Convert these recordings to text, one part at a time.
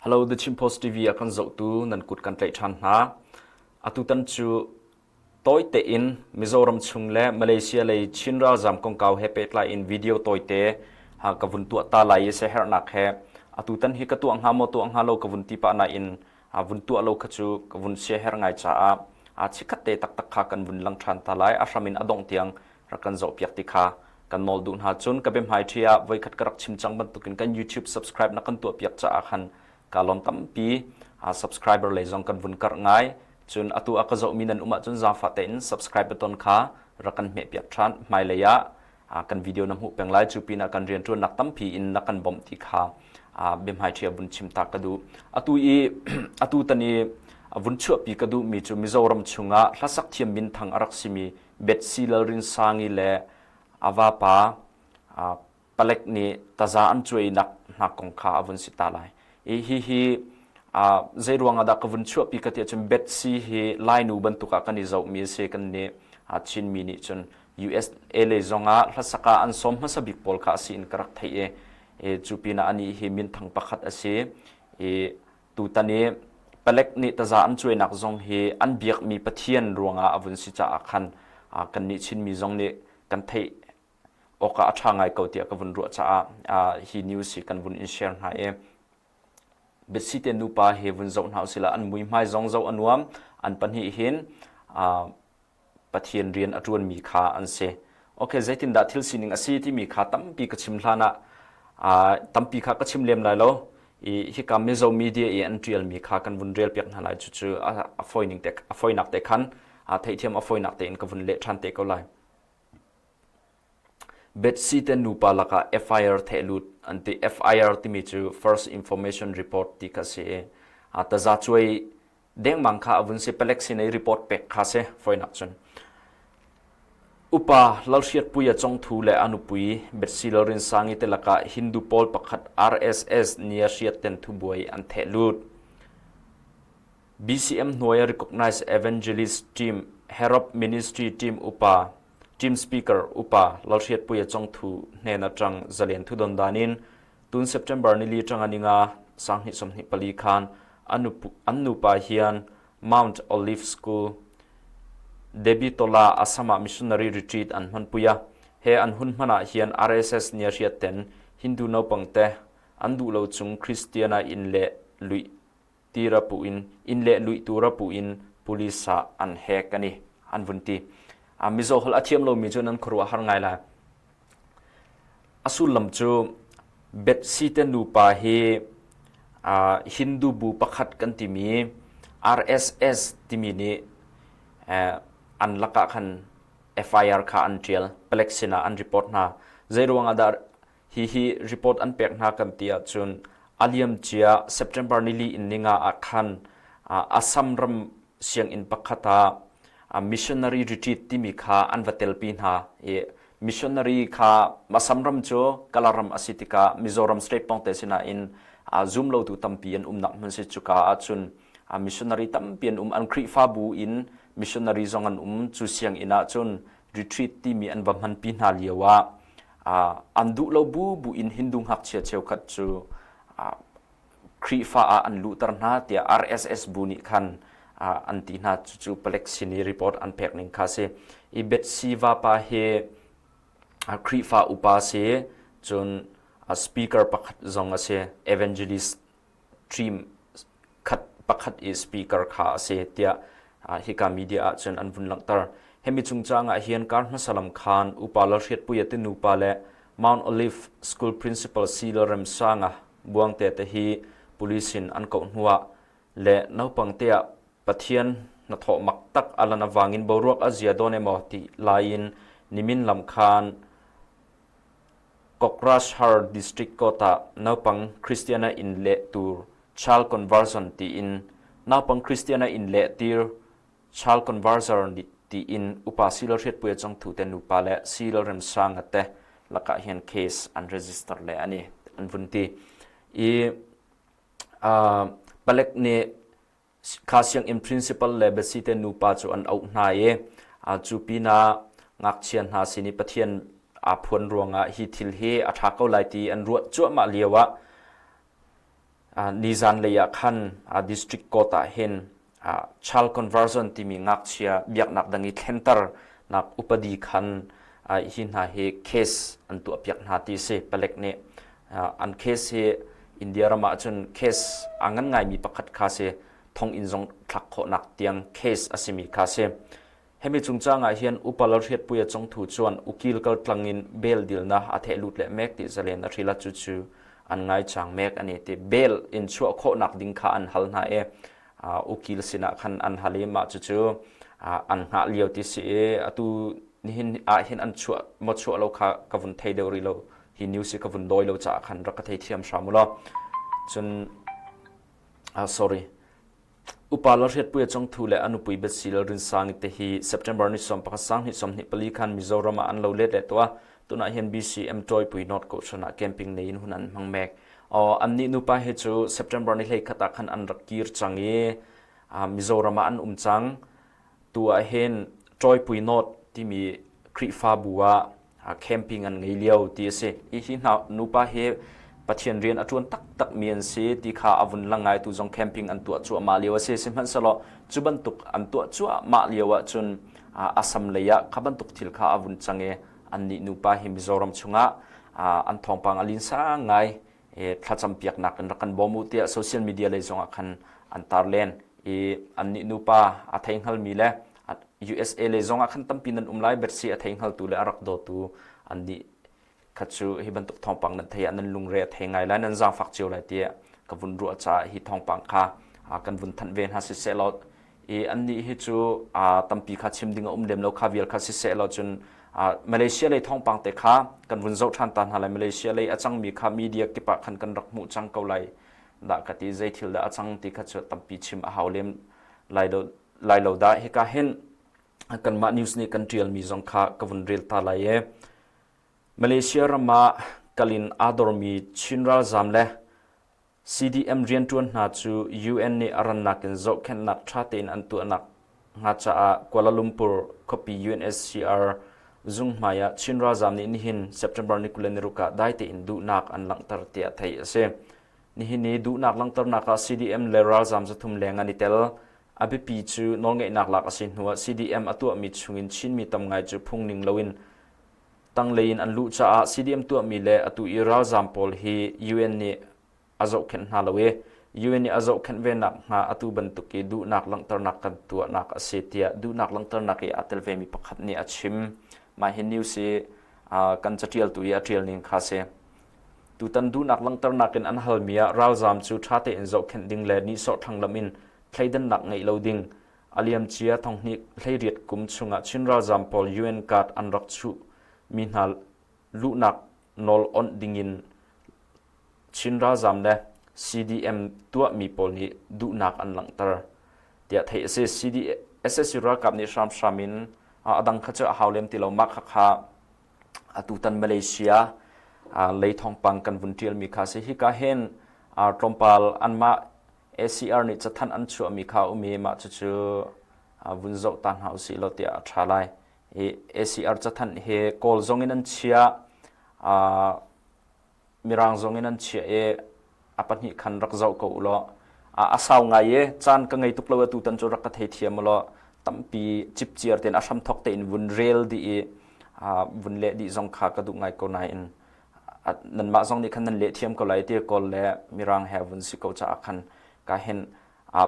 Hello, The Chin Post TV a kan zohtu nan kut kan tlaih ṭhan hna. Atutan cu tawi tein Mizoram chung le Malaysia lei Chin ralzam kongkau he pehtlai in video tawite ka vun tuah ta lai i siaherhnak he atutan hi ka tuah hnga maw tuah hnga lo ka vun ti pah nain vun tuah lo kha cu ka vun siaherh ngai caah chikkhat te taktak kha kan vun lang ṭhan ta lai. A hram in a dongh tiang rak kan zohpiak ti kha kan nawl duh hna. Cun ka biahmai ṭhi ah voikhat ka rak chim cang bantukin kan YouTube subscribe na kan tuahpiak caah khan ka lawm tampi. Subscriber lei zong kan vun karh ngai. Cun atu a ka zohmi nan um ahcun zaangfah tein subscribe button kha rak kan hmehpiak ṭhan. Hmailei ah kan video na hmuh peng lai. Cu pinah kan rianṭuannak tampi in na kan bawmh ti kha biahmai ṭhi ah vun chim ta ka duh. Atu i atu tan i vun chuahpi ka duhmi cu Mizoram chungah hlasak thiam minthang a rak simi Betsy Lalrinsangi le a vapa palek nih taza an cuainak hna kong kha a vun si ta lai. I hihi zei ruang ah dah ka vun chuahpi ka ti ahcun Betsy hi Lainu bantuk ah kan i zohmi a si kan nih Chinmi nih cun USA lei zong ah hlasak ah an sawm hmasa bik pawl kha a si in ka rak theih i cu pinah anih hi minthang pakhat a si i Tutan i palek nih taza an cuainak zong hi an biakmi Pathian ruangah a vun si caah khan kannih Chinmi zong nih kan theih awkah a ṭha ngai ko tiah ka vun ruah caah hi news hi kan vun in share hna i Betsy te nupa hi vun zoh hna usila an muihmai zong zoh a nuam an pahnih hin Pathian rian a ṭuanmi kha an si. Okay, zeitindah thil sining a si timi kha tampi ka chim hlan ah tampi kha ka chim lem lai lo. I hika Mizo media i an ṭialmi kha kan vun relpiak hna lai. Cucu a fawining te a fawinak te khan theihthiam a fawinak tein ka vun leh ṭhan te ko lai. Betsy te nupa lakah FIR thehlut an ti. FIR timi cu First Information Report ti kha si i tazacuai dengmang kha a vun si palek sin i report pek kha si foinak cun upa Lalhriatpuia Chongthu le a nupui Betsy Lalrinsangi te lakah Hindu pawl pakhat RSS nia hriat ten thubuai an theh lut. BCM hnuai recognized evangelist team Herop Ministry team upa team speaker upa Lalhriatpuia Chongthu hnen atang zalen thudon danin Tun September nili ṭanga ninga 2024 khan an nupa hian Mount Olive School, Debitola, Assam ah missionary retreat an hmanpui a. He an hun hman ah hian RSS nih a hriatten Hindu naupang te an duh lo chung Christian ah inn le luih tira puh in inn le luih tura puh in police ah an hek ani an vun ti. Mizo holh a thiam lomi cu nan khuaruah har ngai lai. A sullam cu Betsy te nupa hi Hindu bu pakhat kan timi RSS timi nih an lakah khan FIR kha an ṭial. Palek sinah an report hna. Zeiruang ah dah hihi report an pek hna kan ti ahcun a liamcia September nili in ninga ah khan Assam ram sianginn pakhat ah missionary retreat timi kha an va telpi hna i missionary kha Assam ram cu Kalaram a si tikah Mizoram state pawngte sinain zum lotu tampi an umnak hmun si cuka ahcun missionary tampi an um an Khrihfabu in missionary zong an um cu sianginn ahcun retreat timi an va hmanpi hna lio ah an duh lo bu bu in Hindu ngakchia cheukhat cu Khrihfa ah an luhter hna tiah RSS bu nih khan an ti hna cucu palek sin i report an pek ning kha si i Betsy vapa hi Khrihfa upa si cun speaker pakhat zong a si evangelist team khat pakhat i speaker kha a si tiah hika media ah cun an vun langhter hemi chungchang ah hian kar hmasa lam khan upa Lalhriatpuia te nupa le Mount Olive School Principal C Lalremsanga Buangte te hi police in an koh hnuah le naupang te ah Pathian hnathawh mak tak a lan avangin boruak a zia dawn emaw ti laiin nimin lam khan Kokrajhar District Court ah naupang Christian a in leh tur child conversion tiin naupang Christian a in leh tir child conversion tiin upa Silo Hriatpuia Chongthu te nupa le Silo Remsanga te lakah hian case an register le ani an vun ti i palek nih Kha sianginn principal le biasite nupa cu an auh hna i cu pinah ngakchia hna sin i Pathian aa phuan ruangah hi thil hi a ṭha ko lai ti an ruah cuahmah lioah Nizan lei ah khan district court ah hin child conversion timi ngakchia biaknak dang i thlenter nak upadi khan hi hna hi case an tuahpiak hna ti si. Palek nih an case hi India ram ah cun case a ngan ngaimi pakhat kha si, thonginn zong thlak khawhnak tiang case a simi kha si. Hemi chungchang ah hin upa Lalhriatpuia Chongthu chuan ukil kaltlang in bail dilnak a theh lut leh mek ti zalen a hrila cu cu an ngaichang mek ani ti. Bail in chuah khawhnak ding kha an hal hna i ukil sinah khan an hal i mah cucu an hngah lio ti si i atu nihin ah hin an chuah maw chuah lo kha ka vun thei deuh rih lo. Hi news hi ka vun dawi lo caah khan rak ka thei thiam hram u law. Cun sorry, Upa Lalhriatpuia Chongthu le a nupui Bethsy Lalrinsangi te hi September ni 11 sang hnih 24 khan Mizoram ah an lo let leh tuah. Tunah hian BCM Tawipui North Kohhran ah camping nei in hun an hmang mek. Aw annih nupa hi cu September ni 11 ah khan an rak kir cang i Mizoram ah an um cang. Tu ah hin Tawipui North timi Khrihfabu ah camping an ngei lio ti a si. Hi hi hna nupa hi Pathian rian a ṭuan taktak mi an si ti kha a vun lang ngai. Tu zong camping an tuah cuahmah lio a si. Sihmanhsehlaw cu bantuk an tuah cuahmah lio ahcun Assam lei ah kha bantuk thil kha a vun cang i annih nupa hi Mizoram chungah an thawngpang a linsa ngai. Thlacam piaknak in rak kan bawm u tiah social media lei zongah khan an tar len i annih nupa a thei hngalmi le USA lei zongah khan tampi nan um lai. Bersi a thei hngaltu le a rak dawtu annih kha cu hi bantuk thawngpang nan thei ah nan lungre a thei ngai lai, nan zaangfak cio lai tiah ka vun ruah caah hi thawngpang kha kan vun thanh ve hna. Siseh law i annih hi cu tampi kha chim ding a um lem lo kha vial kha siseh law cun Malaysia lei thawngpang te kha kan vun zoh ṭhan ta hna lai. Malaysia lei a cangmi kha media kip ah khan kan rak hmuh cang ko lai dah ka ti. Zei thil dah a cang ti kha cu tampi chim a hau lem lai lo, lai lo dah. Hika hin kanmah news nih kan ṭialmi zong kha ka vun rel ta lai i Malaysia ram ah kalin aa dormi Chin ralzaam le CDM rianṭuan hna cu UN nih a rannak in zohkhenhnak ṭha tein an tuahnak hnga caah Kuala Lumpur khuapi UNHCR zung hmai ah Chin ralzaam nih nihin September ni 26 ah dai tein duhnak an langhter tiah theih a si. Nihin i duhnak langhternak ah CDM le ralzaam 300 leng an i tel. A biapi cu nawlngeihnak lak a si hnuah CDM a tuahmi chungin Chinmi tam ngai cu phungning loin tanglei in an luh caah CDM tuahmi le atu i ralzaam pawl hi UN nih a zohkhenh hna lo i UN nih a zohkhenh ve nak hnga atu bantuk i duhnak langhternak kan tuahnak a si tiah duhnak langhternak i aa tel vemi pakhat nih a chim. Mah hi news hi kan catialtu i a tial ning kha si. Tutan duhnak langhternak in an halmi ah ralzaam cu ṭha tein zohkhenh ding le nihsawh thlanglamh in thleidannak ngeih lo ding, a liamcia thonghnih 18 kum chungah Chin ralzaam pawl UN card an rak chuh mi hna luhnak nawl onh dingin Chin ralzaam le CDM tuahmi pawl nih duhnak an langhter tiah theih a si. CD SSU ralkap nih hramhram in a dang kha cu a hau lem ti lo. Mah khakha atutan Malaysia lei thawngpang kan vun ṭialmi kha si. Hika hin tlawmpal anmah ACR nih cathanh an chuahmi kha a um i mah cucu vun zoh ta hna usih law tiah a ṭha lai. I ACR cathanh hi Kawl zong in an chiah, Mirang zong in an chiah i a pahnih khan rak zoh ko u law. A sau ngai i caan ka ngei tuk lo. Atu tan cu rak ka theithiam u law. Tampi cipciar tein a hramthok tein vun rel dih i vun leh dih zong kha ka duh ngai ko nain nanmah zong nih khan nan leh thiam ko lai ti Kawl le Mirang he vun si ko caah khan ka hin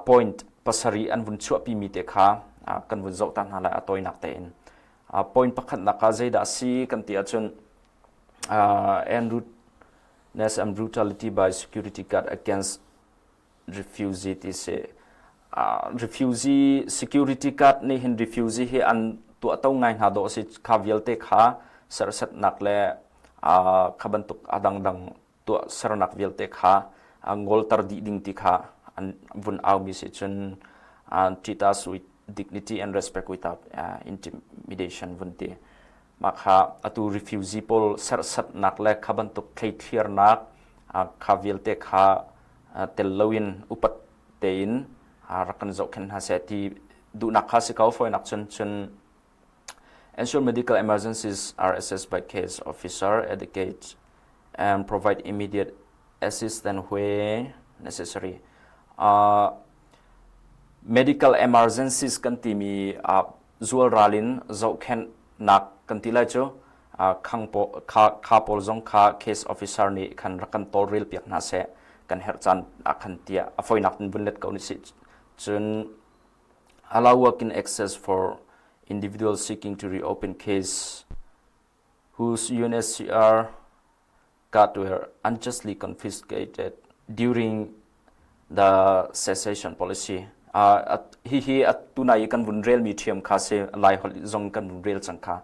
point 7 an vun chuahpi mi te kha kan vun zoh ta hna lai a tawinak tein. Point pakhatnak ah zeidah si kan ti ahcun and and brutality by security guard against refugee ti si. Refugee security guard nih hin refugee hi an tuahto ngai hna dawh si. Kha vialte kha serhsatnak le kha bantuk a dangdang tuah sernak vialte kha ngolter dih ding ti kha an vun aumi si. Cun treat us with dignity and respect without intimidation vun ti. Mah kha atu refugee pawl serhsatnak le kha bantuk thleithlirnak kha vialte kha tel loin upat tein rak kan zohkhenh hna seh ti duhnak kha si ko fawinak cun. Cun ensure medical emergencies are assessed by case officer adequate and provide immediate assistance where. necessary. Medical emergencies kan timi zualral in zohkhenhnak kan ti lai cu khang kha pawl zong kha case officer nih khan rak kan tawlrel piak hna seh kan herh caan ah khan tiah a foinak in vun let ko ni si cun allow working access for individuals seeking to reopen case whose UNHCR card were unjustly confiscated during the cessation policy. Uh, hihi tunai kan vun rel mi ṭhiam kha si lai holh zong kan vun rel cang kha.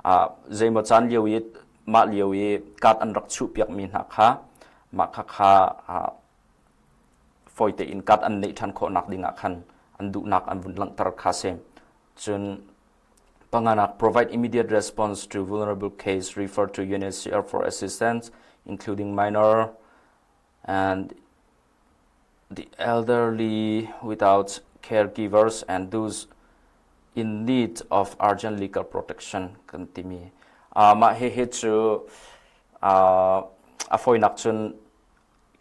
Uh, zeimaw caan lio i mah lio i card an rak chuh piak mi hna kha mah kha kha uh, fawi tein card an neih ṭhan khawh nak ding ah khan an duhnak an vun langhter kha si. Cun Panganak provide immediate response to vulnerable case referred to UNHCR for assistance, including minor and the elderly without caregivers and those in need of urgent legal protection kan timi. Uh, mah hihi cu uh, a fawinak cun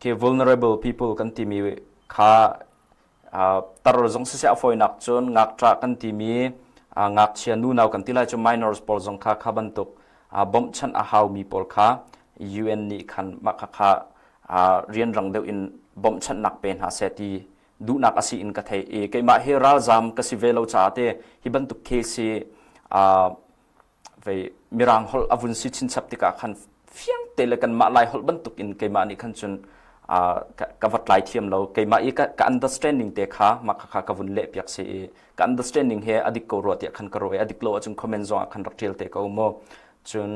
ke vulnerable people kan timi kha tar zong siseh a fawinak cun ngakṭah kan timi ngakchia nunau kan ti lai cu minors pawl zong kha kha bantuk bawmhchanh a haumi pawl kha UN nih khan mah kha kha rianrang deuh in bawmhchanhnak pe hna seh ti duhnak a si in ka thei i keimah hi ralzam ka si ve lo caah te hi bantuk case hi vei mirang holh a vun si chinchap tikah khan fiang te le kanmah lai holh bantuk in keimah nih khan cun ka va tlai thiam lo keimah i ka understanding te kha mah kha ka vun leh piak si i ka understanding he adik ko rua tiah khan ka ruah i adik lo ahcun comment zong ah khan rak tial te ko mu cun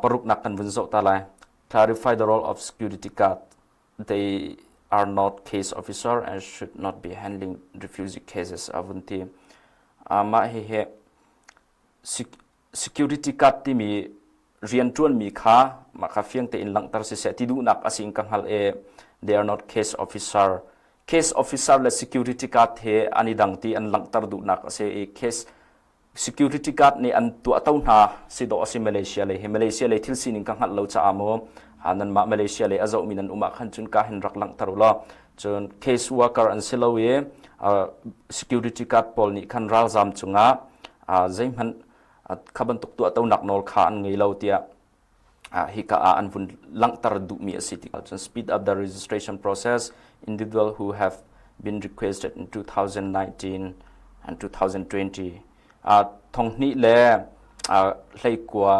paruknak kan vun zoh ta lai clarify the role of security guard they are not case officer and should not be handling refugee cases a vun ti mah hi he Security guard timi rianṭuanmi kha mah kha fiang tein langhter siseh ti duhnak a si in ka hngalh i they are not case officer. Case officer le security guard he an i dang ti an langhter duhnak a si i case security guard nih an tuahto hna si dawh a si Malaysia lei hi Malaysia lei thil sining ka hngalh lo caah maw nanmah Malaysia lei a zohmi nan um ah khan cun ka hin rak langhter u law cun case worker an si lo i security guard pawl nih khan ralzam cungah zeihmanh kha bantuk tuahtonak nawl kha an ngei lo tiah hika ah an vun langhter duhmi a si tikah cun speed up the registration process individual who have been requested in 2019 and 2020 thonghnih le hleikua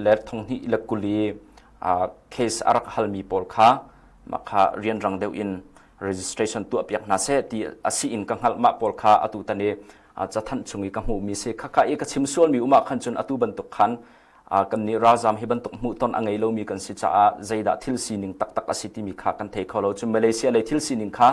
le thonghnih le kuli case a rak halmi pawl kha mah kha rianrang deuh in registration tuahpiak hna seh ti a si in ka hngalh mah pawl kha atu tan i cathanh chung i ka hmuhmi si khakha i ka chim sualmi um ah khan cun atu bantuk khan kan nih ralzam hi bantuk hmuhton a ngei lomi kan si caah zeidah thil sining taktak a si timi kha kan thei kho lo cun Malaysia lei thil sining kha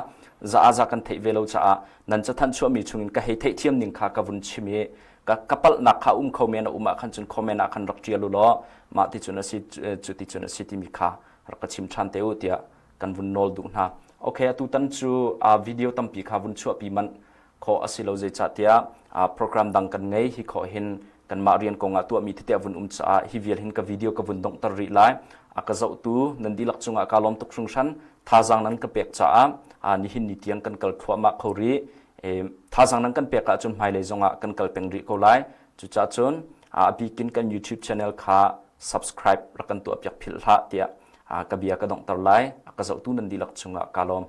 za a za kan theih ve lo caah nan cathanh chuahmi chungin ka hei theihthiam ning kha ka vun chim i ka, ka palhnak kha um kho men a um ah khan cun comment ah khan rak ṭial u law mah ti cun a si cu ti cun a si timi kha rak ka chim ṭhan te u tiah kan vun nawl duh hna. Okay, atu tan cu video tampi kha vun chuahpi manh khawh a si lo zeicahtiah program dang kan ngei hi khawh hin kanmah rian kong ah tuahmi tete a vun um caah hi vial hin ka video ka vun donghter rih lai. A ka zohtu nan dihlak cungah kaa lawm tuk hringhran. Thazaang nan ka pek caah nihin ni tiang kan kal thluahmah kho rih. Thazaang nan kan pek ahcun hmailei zongah kan kal peng rih ko lai. Cucaah cun a bikin kan YouTube channel kha subscribe rak kan tuahpiak philh hlah tiah ka bia ka donghter lai. A ka zohtu nan dihlak cungah kaa lawm.